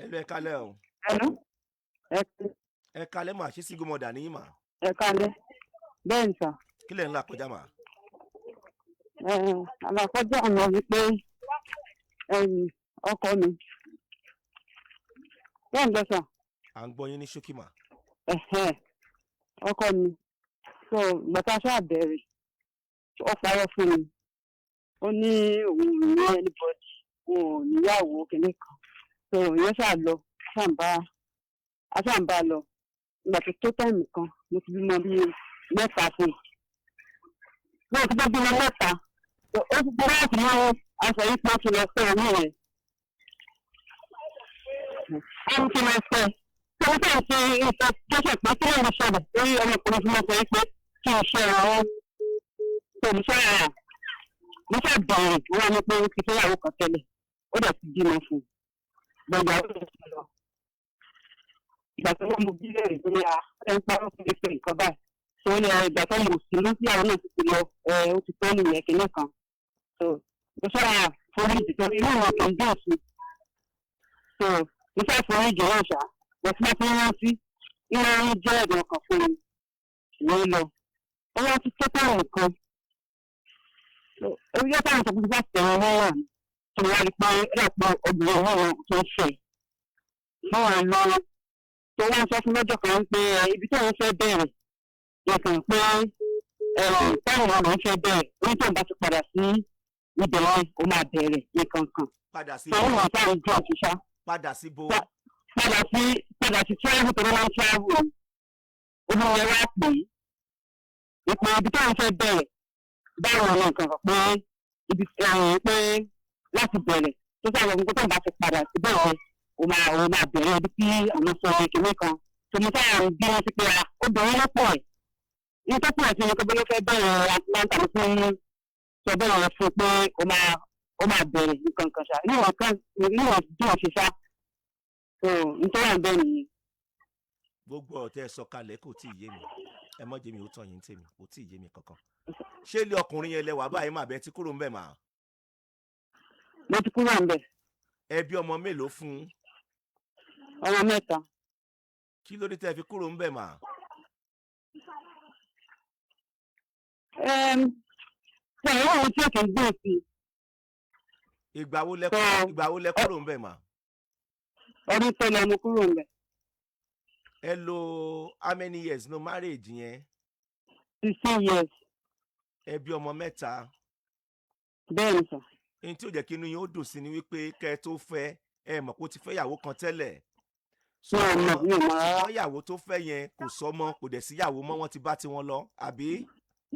Hello, ẹ kálẹ́ o. Hello. Ẹ Ẹ kálẹ́ mà. Ṣé single mother ní mà? Ẹ kálẹ́. Bẹ́ẹ̀ ni sà. Kí lẹ̀ ń là kọjá mà? Àlàkọjá ọ̀nà wípé ọkọ mi. Bẹ́ẹ̀ ni sà. À ń gbọ́ yín ní ṣókí mà. Ẹ̀hẹ́n, ọkọ mi. So gbàtà ṣáà bẹ̀rẹ̀, ó parọ́ fún mi. Ó ní òun ò ní anybody, òun ò níyàwó kìíní kan. So ìyẹn ṣáà lọ, ṣáà ń bá a ṣáà ń bá a lọ. Ìgbà tó tó time kan, mo ti bímọ bíi mẹ́ta fún un. Mo ti bá bímọ mẹ́ta. Ó ti bọ́ láti mú aṣọ yìí pọ́n kí n lọ fẹ́ ọmọ rẹ̀. Ó ní kí n lọ fẹ́. Tí wọ́n fẹ́ ṣe investigation pé kí ló ń ṣẹlẹ̀ lórí ọmọkùnrin tí wọ́n sọ wípé kí n ṣe ọ̀rọ̀ tó mo ṣe mo ṣe bẹ̀rẹ̀. Wọ́n ní pé ó ti fẹ́yàwó kan tẹ́lẹ̀, ó dẹ̀ ti bímọ fún un gbọ̀ngàn, ó dẹ̀ ti lọ. Ìgbà tó wọ́n mo bí lẹ́rìí tó ní a ẹ̀ ń parọ́ fún mi pé nǹkan báyìí tó ní ìgbà tó mo sì lọ sí àwọn náà ti ti lọ ẹ ó ti tó nìyẹn kinní kan. So mo ṣe foríjì torí inú wọn kì í dùn sí. So mo ṣe foríjì náà ṣá, wọ́n ti máa fi rántí ìwọ ń jẹ́ ẹ̀dùn ọkàn fún mi ìwé lọ. Ó wá ti tó táwọn kan ó yẹ táwọn sọ pé bá tẹ̀wọ́n wọ́n wà ní tó wá rí pé ó dà pé obìnrin wọn tó ń fẹ́ wọ́n wà lọ tó wá ń sọ fún lọ́jọ́ kan pé ibi tí òun fẹ́ bẹ̀rẹ̀ yẹn pé táwọn ọmọ fẹ́ bẹ̀rẹ̀ oní tó ń bá ti padà sí ibẹ̀ yẹn, ó máa bẹ̀rẹ̀ ní kankan. Padà sí tó ń wọ̀n táwọn jọ ṣiṣá. Padà sí bo? Padà sí travel tó máa ń travel. Obìnrin yẹn wá pè é ìpè ibi táwọn fẹ́ bẹ̀rẹ̀ báwọn ọmọ nǹkan kan pé ibi pé láti bẹ̀rẹ̀ tó sábà fún pé tóun bá ti padà síbẹ̀ yẹn, ó máa bẹ̀rẹ̀ ibi tí àwọn sọ kìnní kan tó mo sáà ń bí wọn sí pé obìnrin ló pọ̀ ẹ̀ ní tó pọ̀ sí ni pé bóyá ó fẹ́ bẹ̀rẹ̀ Atlanta ló fún sọ bẹ́ẹ̀ yẹn fún pé ó máa bẹ̀rẹ̀ nǹkan kan ṣá níwọ̀n kan níwọ̀n bí wọ́n ṣe ṣá. So nítorí à ń bẹ́ẹ̀ nìyẹn. Gbogbo ọ̀rọ̀ tẹ́ ẹ sọ kalẹ̀ kò tí ì yé mi. Ẹ mọ́ jẹ́ mi ó tàn yín tèmi, kò tí ì yé mi kankan. Ṣé ilé ọkùnrin yẹn lẹ wà báyìí mà bẹ́ẹ̀ tí kúrò ń bẹ̀ mà? Mo ti kúrò ń bẹ̀. Ẹ bí ọmọ mélòó fún un? Ọmọ mẹ́ta. Kí ló dé tẹ́ ẹ fi kúrò ń bẹ̀ mà? Ṣe ìwé òun tí òkè ń gbé sí. Ìgbà wo lẹ ìgbà wo lẹ kúrò ń bẹ̀ mà? Ọdún tó lọ mo kúrò ń bẹ̀. Ẹ lo how many years no marriage yẹn? 16 years. Ẹ bí ọmọ mẹ́ta? Bẹ́ẹ̀ ni sà. Ní tí ò jẹ́ kí inú yín ó dùn sí ni wípé kẹ́ ẹ tó fẹ́, ẹ mọ̀ pé ó ti fẹ́ ìyàwó kan tẹ́lẹ̀. Mi ò mọ̀, mi ò mọ̀ rárá. Ṣùgbọ́n ìyàwó tó fẹ́ yẹn kò sọmọ, kò dẹ̀ síyàwó mọ́, wọ́n ti bá tiwọn lọ, àbí?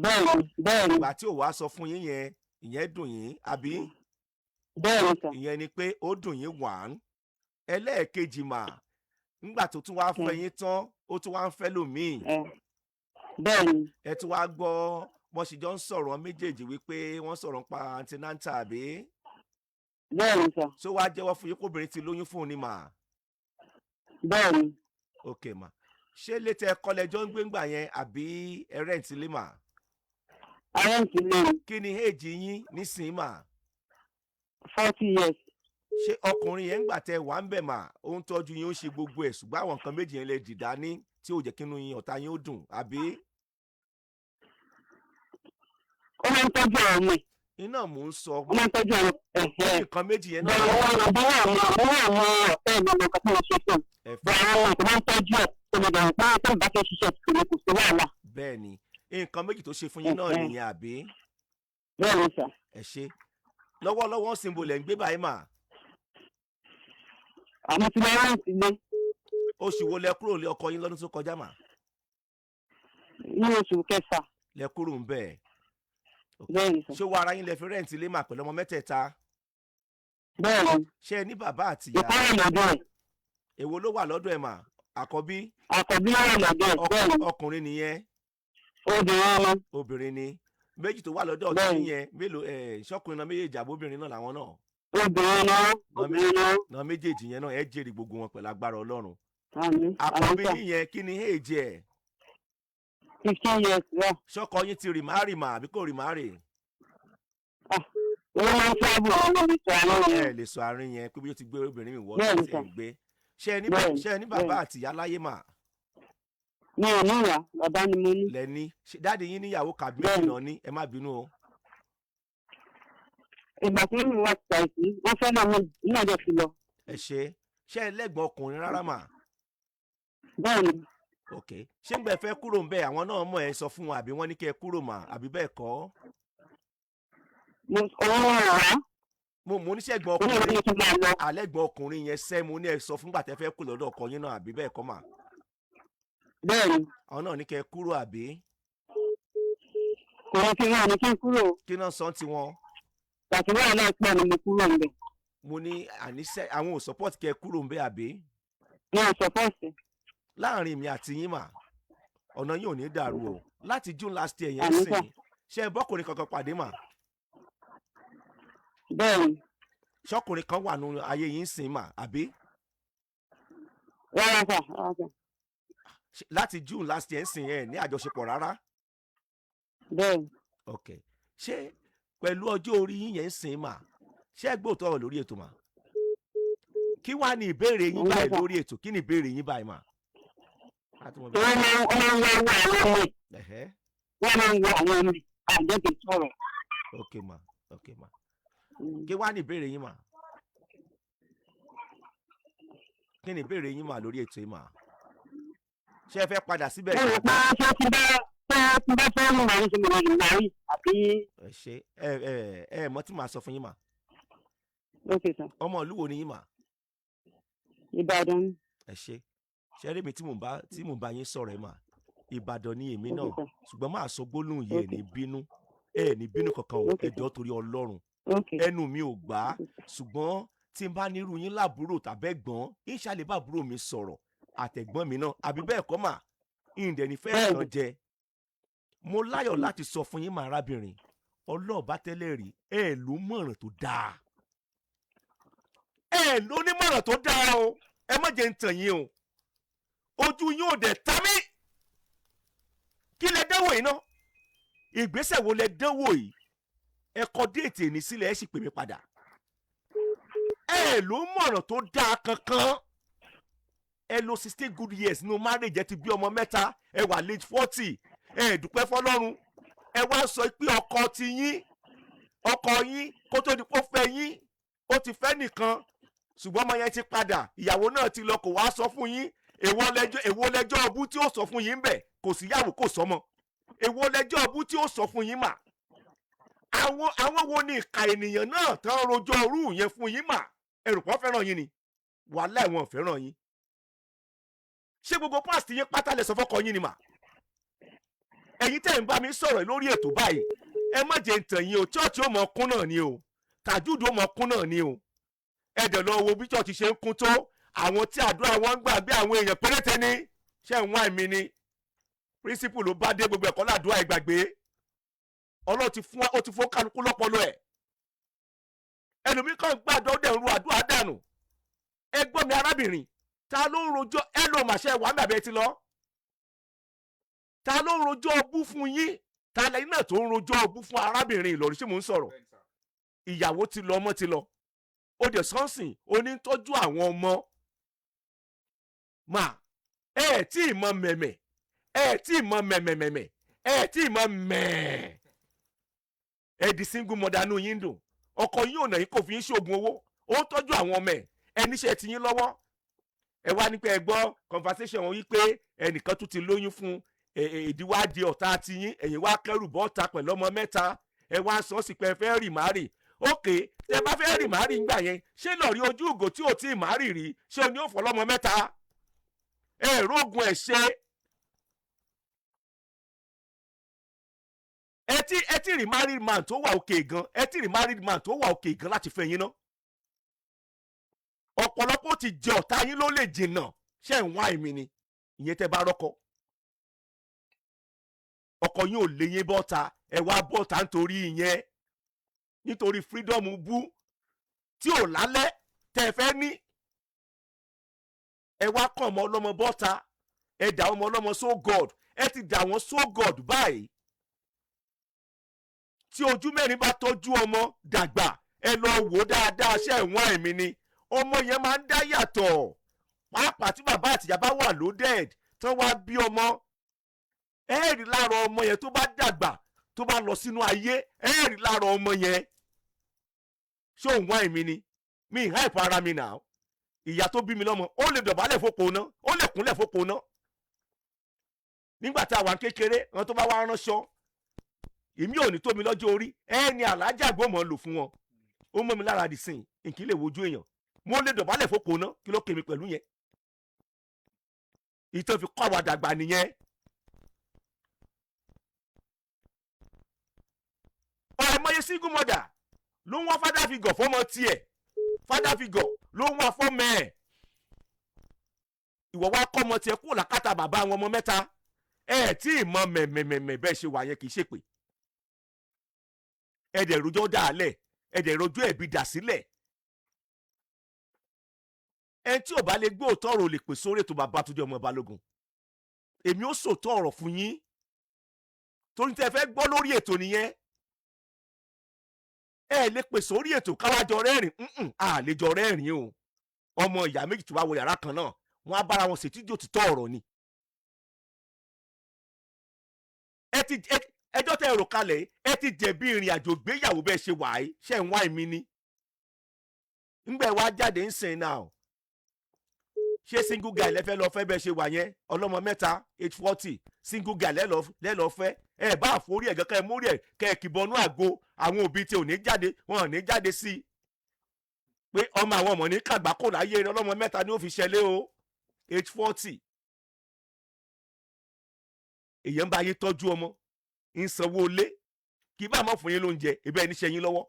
Bẹ́ẹ̀ ni, bẹ́ẹ̀ ni. Ìgbà tí ò wá sọ fún yín yẹn, ìyẹn dùn yín, àbí? Bẹ́ẹ̀ ni sà. Ìyẹn ni pé ó dùn yín wàn. Ẹlẹ́ẹ̀kejì mà, nígbà tó tún wá fẹ́ yín tán, ó tún wá ń fẹ́ lòmíì. Ẹ bẹ́ẹ̀ ni. Ẹ tún wá gbọ́ wọ́n sì jọ ń sọ̀rọ̀ méjèèjì wípé wọ́n sọ̀rọ̀ nípa antenatal, àbí? Bẹ́ẹ̀ ni sà. Ṣó wá jẹ́wọ́ fún yín kóbìnrin ti lóyún fún un ni mà? Bẹ́ẹ̀ ni. Ok mà, ṣé létí ẹ kọ́lẹ́jọ́ ń gbé ńgbà yẹn àbí ẹ rent ilé mà? A rent ilé ni. Kí ni age yín nísìnyí mà? 40 years. Ṣé ọkùnrin yẹn ń gbà tẹ wà ń bẹ̀ mà, ó ń tọ́jú yín, ó ń ṣe gbogbo ẹ̀, ṣùgbọ́n àwọn nǹkan méjì yẹn lè dìdá ní tí ò jẹ́ kí inú yín ọ̀tá yín ó dùn, àbí? Ó máa ń tọ́jú àwọn ọmọ ẹ̀. Iná mò ń sọ. Ó máa ń tọ́jú àwọn ẹ̀hẹ́. Nǹkan méjì yẹn náà. Bẹ́ẹ̀ wọ́n àwọn ọ̀fẹ́ mi ọmọ kan tí mo ṣe fún un. Ẹ fẹ́. Bẹ́ẹ̀ àwọn ọmọ tó máa ń tọ́jú ẹ̀ tó mo dàgbà pé tó bá fẹ́ ṣiṣẹ́ tìkìlẹ̀ kò sí wàhálà. Bẹ́ẹ̀ ni, nǹkan méjì tó ṣe fún yín náà nìyẹn, àbí? Bẹ́ẹ̀ ni sà. Ẹ ṣe. Lọ́wọ́lọ́wọ́ síbo lẹ̀ ń gbé báyìí mà? Àmọ́ ti lọ rent ilé. Oṣù wo lẹ kúrò lé ọkọ yín lọ́dún tó kọjá mà? Ní oṣù kẹfà. Lẹ kúrò ń bẹ̀? Bẹ́ẹ̀ ni sà. Ṣé wàá ara yín lẹ fi rent ilé mà pẹ̀lú ọmọ mẹ́tẹ̀ẹ̀ta? Bẹ́ẹ̀ ni. Ṣé ẹ ní bàbá àtìyá? Ìkọ́ wà lọ́dọ̀ ẹ̀. Èwo ló wà lọ́dọ̀ ẹ̀ mà, àkọ́bí? Àkọ́bí wà lọ́dọ̀ ẹ̀, bẹ́ẹ̀ ni. Ọkùnrin nìyẹn? Obìnrin ni. Obìnrin ni. Méjì tó wà lọ́dọ̀ Bẹ́ẹ̀ tí ni. yẹn mélòó ẹ̀, ṣọkùnrin náà méjèèjì àbóbìnrin náà làwọn náà? Obìnrin ni, obìnrin ni. Náà méjèèjì yẹn náà, ẹ jèrè gbogbo wọn pẹ̀lú agbára Ọlọ́run. Àmín, àmín. Àkọ́bí sà. yín yẹn, kí ni age ẹ̀? 15 years wà. Ṣọkọ yín ti remarry mà àbí kò remarry? Wọ́n máa ń travel, àwọn ọmọ mi sọ àwọn Ẹ yẹn. lè sọ àárín yẹn pé bí ó ti gbé obìnrin mi wọ́n Bẹ́ẹ̀ ni ti sà. ń gbé. Ṣé ẹ ní Bẹ́ẹ̀ni, ṣé ẹ ní bàbá bẹ́ẹ̀ni. àti ìyá láyé mà? Mi ò ní ìyá, bàbá ni mo ní. Lẹ́ni ṣé daddy yín níyàwó kàbí méjì Bẹ́ẹ̀ni. náà ní? Ẹ má bínú o. Ìgbà tí mo wá ṣàìsí, wọ́n fẹ́ náà mi náà dẹ̀ fi lọ. Ẹ ṣe, ṣé ẹ lẹ́gbọ̀n ọkùnrin rárá mà? Bẹ́ẹ̀ni. Ok, ṣé ń gbẹ fẹ́ kúrò ń bẹ, àwọn náà mọ̀ ẹ sọ fún wọn, àbí wọ́n ní kẹ́ ẹ kúrò mà, àbí bẹ́ẹ̀ kọ́? Mo owó rà á. Mo níṣẹ́gbọ̀n Ó ní ọkùnrin ìwé tó máa lọ. Alẹ́gbọ̀n ọkùnrin yẹn sẹ́, mo ní ẹ sọ fúngbà tẹ́ fẹ́ kú lọ́dọ̀ ọkọ yín náà, àbí bẹ́ẹ̀ kọ́ mà? Bẹ́ẹ̀ni. Àwọn náà ní kẹ́ ẹ kúrò, àbí? Kò wọ́n fi wọ́n ní kí n kúrò. Kí náà sọ tiwọn? Gbàtí wọ́n náà pọ̀ ni mo kúrò níbẹ̀. Mo ní àníṣe àwọn ò support kẹ́ ẹ kúrò ń bẹ, àbí? Mi ò support. Láàrin mi àti yín mà, ọ̀nà yín ò ní dàrú o. Láti June last year yẹn Àmín sà. sìn, ṣé ẹ bọ́kùnrin kankan pàdé mà? Bẹ́ẹ̀ni. Ṣọkùnrin kan wà nínú ayé yín sìn mà, àbí? Rárá sà, rárá sà. Láti June last year sìn, ẹ ní àjọṣepọ̀ rárá? Bẹ́ẹ̀ni. Ok, ṣé pẹ̀lú ọjọ́ orí yín yẹn sìn mà, ṣé ẹ gbóòótọ́ ọ̀rọ̀ lórí ètò mà? Kí wàá ní ìbéèrè yín Mo ń báyìí gbọ́ sà. lórí ètò? Kí ni ìbéèrè yín báyìí mà? Láti mọ bí- Wọ́n máa ń wá àwọn ọmọ ẹ̀. Wọ́n máa ń wá àwọn ọmọ ẹ̀ àjọkè sọ̀rọ̀. Ok mà, ok mà. Kí wàá ní ìbéèrè yín mà? Kí ni ìbéèrè yín mà lórí ètò yìí mà? Ṣé ẹ fẹ́ padà síbẹ̀? Mo rò pé ṣé tí bá fẹ́ mú màá ní ṣe mo lè máa rí àbí. Ẹ ṣe, ẹ mọ̀ tí màá sọ fún yín mà. Ok sir. Ọmọ ìlú wo ni yín mà? Ìbàdàn. Ẹ ṣe, ṣe rí mi tí mò ń bá yín sọ̀rọ̀ ẹ mà, Ìbàdàn ni èmi náà, ṣùgbọ́n máa sọ gbólóhùn yìí, ẹ ní bínú, ẹ ní bínú kankan o. Okay, Ẹ jọ̀ọ́, torí Ọlọ́run, Ok. ẹnu mi ò gbà á, ṣùgbọ́n tí n bá nírú yín láàbúrò tàbẹ́gbọ́n, ìṣàlẹ̀ bá àbúrò mi sọ̀rọ̀ àtẹ̀gbọ́n mi náà, àbí bẹ́ẹ̀ kọ́ mà? Ìǹdẹ̀ ní fẹ́ Bẹ́ẹ̀ni. tàn jẹ. Mo láyọ̀ láti sọ fún yín mà, arábìnrin ọlọ́ọ̀bá tẹ́lẹ̀ rí, ẹ ló mọ̀ràn tó dáa, ẹ ló ní mọ̀ràn tó dáa o. Ẹ má jẹ́ ń tàn yín o, ojú yín ò dẹ̀ ta mí. Kí lẹ dánwò yìí ná? Ìgbésẹ̀ wo lẹ dánwò yìí? Ẹ kọ date èní sílẹ̀, ẹ sì pè mí padà. Ẹ ló mọ̀ràn tó dáa kankan. Ẹ lo 16 good years nínú marriage, ẹ ti bí ọmọ mẹ́ta, ẹ wà late 40, ẹ dúpẹ́ fọlọ́run. Ẹ wá sọ pé ọkọ ti yín, ọkọ yín kó tó di kó fẹ́ yín, ó ti fẹ́ nìkan, ṣùgbọ́n ọmọ yẹn ti padà, ìyàwó náà ti lọ, kò wá sọ fún yín. Èwo lẹ́jọ́ ọbú tí ó sọ fún yín bẹ̀? Kò síyàwó, kò sọmọ. Èwo lẹ́jọ́ ọbú tí ó sọ fún yín mà? Àwọn wo ni ìka ènìyàn náà tán rojọ́ orú yẹn fún yín mà? Ẹrù pọ̀ fẹ́ràn yín ni, wàhálà ẹ̀wọ̀n fẹ́ràn yín. Ṣé gbogbo past yín pátá lẹ sọ fọ́kọ yín ni mà? Ẹ̀yin tẹ́ ń bá mi sọ̀rọ̀ lórí ètò báyìí, ẹ má jẹ́ ń tàn yín o. Church ó mọ kún náà ni o, tàjúdù ó mọ kún náà ni o. Ẹ dẹ̀ lọ wo bí church ṣe ń kún tó, àwọn tí àdúrà wọn ń gbà bí àwọn èèyàn péréte ni. Ṣé ń wá èmi ni principle ló bá dé? Gbogbo ẹ̀kọ́ làdúrà, ẹ gbàgbé. Ọlọ́run ti fún, ó ti fún kálukú lọ́pọlọ ẹ̀. Ẹlòmíì kan gbàdúrà, ó dẹ̀ ń ru àdúrà dànù. Ẹ gbọ́ mi, arábìnrin, ta ló ń rojọ́? Ẹ lọ màṣẹ wà mí àbẹ́ ti lọ. Ta ló ń rojọ́ ọbú fún yín? Ta lẹ́yìn náà tó ń rojọ́ ọbú fún arábìnrin Ìlọrin? Ṣé mò ń sọ̀rọ̀? Ìyàwó ti lọ, ọmọ ti lọ, ó dẹ̀ sọ́nsìn onítọ́jú àwọn ọmọ mà. Ẹ tí ì mọ mẹ̀mẹ̀, ẹ tí ì mọ mẹ̀mẹ̀mẹ̀mẹ̀, ẹ tí ì mọ mẹ̀ẹ́. Ẹ di single mother, nù yín dùn. Ọkọ yín ò nà yín, kò fi yín ṣoògùn owó, ó ń tọ́jú àwọn ọmọ ẹ̀. Ẹ níṣẹ́ ti yín lọ́wọ́. Ẹ wá ní pé ẹ gbọ́ conversation wọn wípé ẹnìkan tún ti lóyún fún ìdíwádìí ọ̀tá ti yín. Ẹ̀yin wá kẹ́rù bọ́ta pẹ̀lú ọmọ mẹ́ta, ẹ wá sọ sí pé ẹ fẹ́ remarry. Ok, tẹ bá fẹ́ remarry ńgbà yẹn, ṣé lọ́ọ̀rí ojú ìgò tí ò tí ì marry rí, ṣé o ní ó fọlọ́mọ mẹ́ta? Ẹ rógun ẹ̀ ṣe. Ẹ ti rí married man tó wà òkè gan, ẹ ti rí married man tó wà òkè gan láti fẹ́ yín ná. Ọ̀pọ̀lọpọ̀ ti jẹ ọ̀tá yín ló lè jìnnà. Ṣé ń wá èmi ni ìyẹn? Tẹ́ bá rọ́kọ, ọkọ yín ò lè yín bọ́ta, ẹ wá bọ́ta nítorí ìyẹn, nítorí freedom bú tí ò lálẹ́ tẹ́ ẹ fẹ́ ní. Ẹ wá kàn ọmọ ọlọ́mọ bọ́ta, ẹ dà ọmọ ọlọ́mọ. So God, ẹ ti dà wọ́n. So God báyìí, tí ojú mẹ́rin bá tọ́jú ọmọ dàgbà, ẹ lọ wò dáadáa. Ṣe ẹ̀wọ̀n ẹ̀mí ni ọmọ yẹn máa ń dá yàtọ̀? Pàápàá tí bàbá àtìyá bá wà loaded tán wá bí ọmọ, ẹ rí lára ọmọ yẹn tó bá dàgbà, tó bá lọ sínú ayé, ẹ rí lára ọmọ yẹn. Ṣé òun wá èmi ni mi ì háìpọ̀ ara mi nà? Ìyá tó bí mi lọ́mọ, ó lè dọ̀bálẹ̀ fópo ná, ó lè kúnlẹ̀ fópo ná. Nígbà tá a wà ní kékeré, àwọn tó bá wá ránṣọ, èmi ò ní tó mi lọ́jọ́ orí, ẹ ní alájà gbọ́mọ̀ lò fún wọn. Ó mọ́ mi lára dì sìn nkì lè wojú èèyàn, mo lè dọ̀bálẹ̀ fópo ná. Kí ló kémi pẹ̀lú yẹn? Ìtàn fi kọ́ àwa dàgbà nìyẹn. Ọ̀rẹ́mọye single mother ló ń wá father figure fọ́mọ tiẹ̀, father figure ló ń wá fọ́mọ ẹ̀. Ìwọ wá kọ́ ọmọ tiẹ̀ kúrò lákàtà bàbá àwọn ọmọ mẹ́ta. Ẹ tí ì mọ mẹ̀mẹ̀mẹ̀ bẹ́ẹ̀ ṣe wà yẹn, kì í ṣèpè. Ẹ dẹ̀ rojọ́ dà á lẹ̀, ẹ dẹ̀ rojọ́ ẹ̀bi dà sílẹ̀. Ẹni tí ò bá lè gbé òótọ́ ọ̀rọ̀ ò lè pè sórí ètò Babátúndé ọmọ Balógun. Èmi ó sòótọ́ ọ̀rọ̀ fún yín torí tẹ́ ẹ fẹ́ gbọ́ lórí ètò nìyẹn. Ẹ lè pè sórí ètò káwájọ rẹ́rìn ǹǹ, a lè jọ rẹ́rìn o. Ọmọ ìyá méjì tó bá wọ yàrá kan náà, wọn á bára wọn ṣètìjú òtítọ́ ọ̀rọ̀ ni. Ẹ ti ẹjọ́ tẹ́ ẹ rò kalẹ̀, ẹ ti jẹ̀bi ìrìn àjò gbéyàwó bẹ́ẹ̀ ṣe wà yìí. Ṣe ń wá èmi ni ńgbẹ́ wá jáde ń sìn náà? Ṣé single guy lẹ́fẹ́ lọ fẹ́ bẹ́ẹ̀ ṣe wà yẹn? Ọlọ́mọ mẹ́ta, age 40, single guy lẹ́lọ́ fẹ́. Ẹ bá àforí ẹ̀ gan, kẹ́ ẹ mórí ẹ̀, kẹ́ ẹ kìbọnú àgbo, àwọn òbí tí ò ní jáde, wọn ò ní jáde sí i pé ọmọ àwọn ọmọ ní kàgbákò láyé rẹ. Ọlọ́mọ mẹ́ta ni ó fi ṣẹlẹ̀ o, age 40. Èyàn ń bá yín tọ́jú ọmọ, ń sanwó ilé, kì í bá mọ̀ fún yín lóúnjẹ, ìbẹ́ ẹni ṣe yín lọ́wọ́.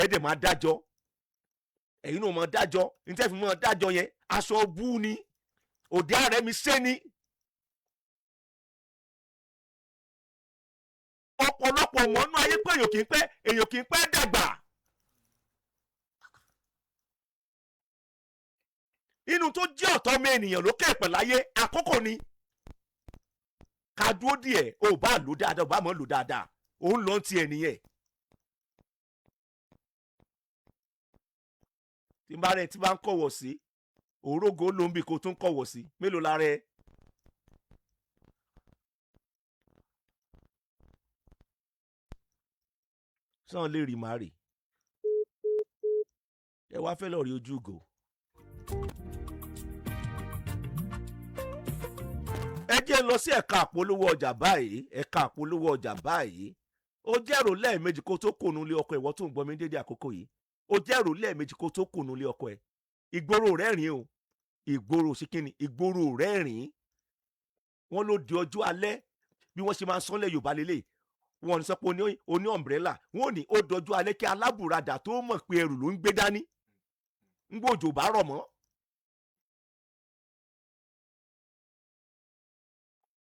Ẹ dẹ̀ máa dájọ́, ẹ̀yin náà máa dájọ́. Níta fi máa dájọ́ yẹn, aṣọ bú ni, òde ààrẹ mi ṣé ni. Ọ̀pọ̀lọpọ̀ mọ́nú ayé pé èèyàn kì í pẹ́ dàgbà. Inú tó jẹ́ ọ̀tọ̀ ọmọ ènìyàn lókè pẹ̀ láyé, àkókò ni. Ká dúró díẹ̀, ò bá lò dáadáa, ò bá mọ̀ lò dáadáa, òun lọ ti ẹ̀ nìyẹn. Tí n bá rẹ tí bá ń kọ̀wọ̀ sí òrógo ló ń bì, kó tún kọ̀wọ̀ sí mélòó lára ẹ. Sàn lè rí màá rè, ẹ wá fẹ́ lọ rí ojú ìgò. Ẹ jẹ́ lọ sí ẹ̀ka àpolówó ọjà báyìí, ẹ̀ka àpolówó ọjà báyìí. Ó jẹ́rò lẹ́ẹ̀mejì kó tó kùnú lé ọkọ. Ìwọ tó ń gbọ́ mi dédé àkókò yìí, ó jẹ́rò lẹ́ẹ̀mejì kó tó kùnú lé ọkọ ẹ̀. Ìgboro rẹ́rìn o, ìgboro sí kíni, ìgboro rẹ́rìn. Wọ́n ló di ọjọ́ alẹ́ bí wọ́n ṣe máa ń sọ́lẹ̀ Yorùbá lélẹ̀. Wọ́n ní sọ pé oní umbrella, wọ́n ò ní ó dọjọ́ alẹ́ kí alábùradà tó mọ̀ pé ẹrù ló ń gbé dání ń gbòjò bá rọ̀ mọ́.